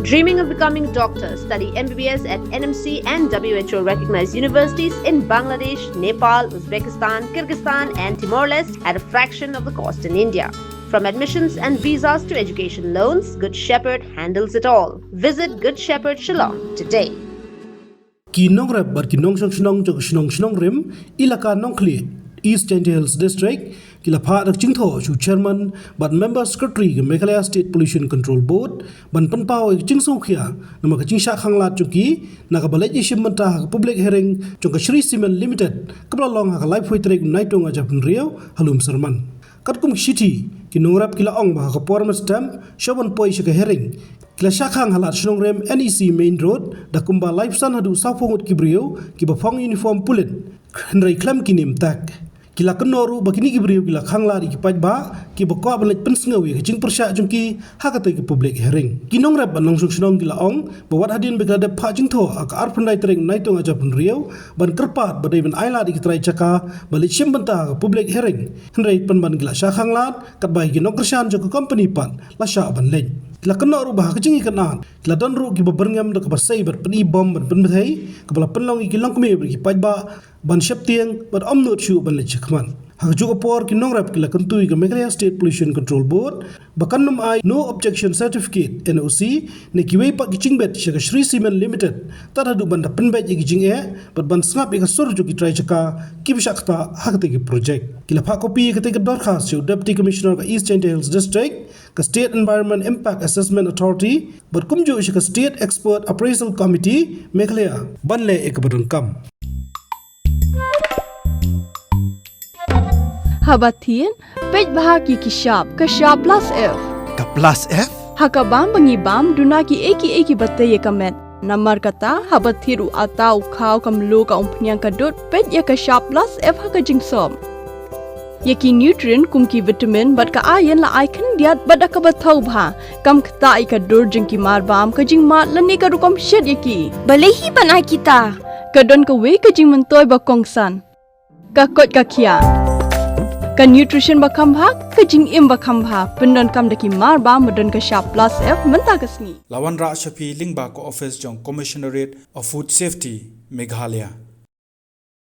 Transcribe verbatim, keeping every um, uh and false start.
Dreaming of becoming a doctor? Study M B B S at N M C and W H O recognized universities in Bangladesh, Nepal, Uzbekistan, Kyrgyzstan, and Timor Leste at a fraction of the cost in India. From admissions and visas to education loans, Good Shepherd handles it all. Visit Good Shepherd Shillong today. Ki nongrep bad ki nongshong shnong jong ka shnong Shnongrim, Elaka Nongkhlieh, East Jaintia Hills District, ki la phah da ka jingthoh sha u Chairman bad Member Secretary ka Meghalaya State Pollution Control Board ban pynpaw ïa ka jingsngewkhia namar ka jingshah khanglad jong ki na kaba leit ïashim bynta ha ka public hearing jong ka Shree Cement Limited kaba la long ha ka laiphew tarik Naitung ar hajar arphew hynriew ha Lumserman. Katkum ki shithi, ki nongrep ki la ong ba ha ka por mynstep shuwa ban poi sha ka hearing, ki la shah khang ha Lad Shnongrim N E C Main Road da kumba laiphew san haduh sawphew ngut ki briew kiba phong uniform pulit, hynrei khlem ki name tag. Ki la kynnoh ruh ba kine ki briew ki la khanglad ïa ki paidbah kiba kwah ban leit pynsngew ïa ka jingpyrshah jong ki ha katei ka public hearing. Ki nongrep bad nongshong shnong ki la ong ba wat hadien ba ki la dep phah jingthoh ha ka arphew khyndai tarik Naitung ar hajar arphew hynriew ban kyrpad ba dei ban ailad ïa ki trai jaka ba leit shim bynta ha ka public hearing, hynrei pynban ki la shah khanglad katba ïa ki nongkyrshan jong ka company pat la shah ban leit. Ki la kynnoh ruh ba ha ka jingïakynad ki la don ruh kiba byrngem da kaba sei bad pyni bom ban pynbthei, kaba la pynlong ïa ki longkmie bad ki paidbah ban sheptieng bad ym nud shuh ban leit shakhmat. Ha kajuh ka por, ki nongrep ki la kyntu ïa ka Meghalaya State Pollution Control Board ba kan nym ai No Objection Certificate, N O C, ne kiwei pat ki jingbit sha ka Shree Cement Limited tad haduh ban da pynbeit ïa ki jingeh bad ban sngap ïa ka sur jong ki trai jaka kiba shah ktah ha katei ka project. Ki la phah kopi ïa katei ka dorkhas sha u Deputy Commissioner ka East Jaintia Hills District, ka State Environment Impact Assessment Authority bad kumjuh sha ka State Expert Appraisal Committee Meghalaya ban leh ïa kaba donkam. Haba thied, peit bha ïa ki shap, ka shap plus F. Ka plus F? Ha ka bam ba ngi bam, duna kiei kiei kiba tei ïa ka met. Namar kata, haba thied u atta, u khaw, ka mluh, ka umphniang, ka dud, peit ïa ka shap plus F ha ka jingsop. Ïa ki nutrient kum ki vitamin bad ka iron la ai khyndiat bad da kaba thaw bha. Kam ktah ïa ka dur jong ki marbam, ka jingmad lane ka rukom shet ïa ki. Balei hi ban ai kita? Ka don kawei ka jingmyntoi ba kongsan. Ka koit ka khiah. Ka nutrition ba kham bha, ka jingim ba kham bha. Pyndonkam da ki marbam ba don ka shap plus F mynta ka sngi. La wanrah sha phi lyngba ka office jong Commissionerate of Food Safety, Meghalaya.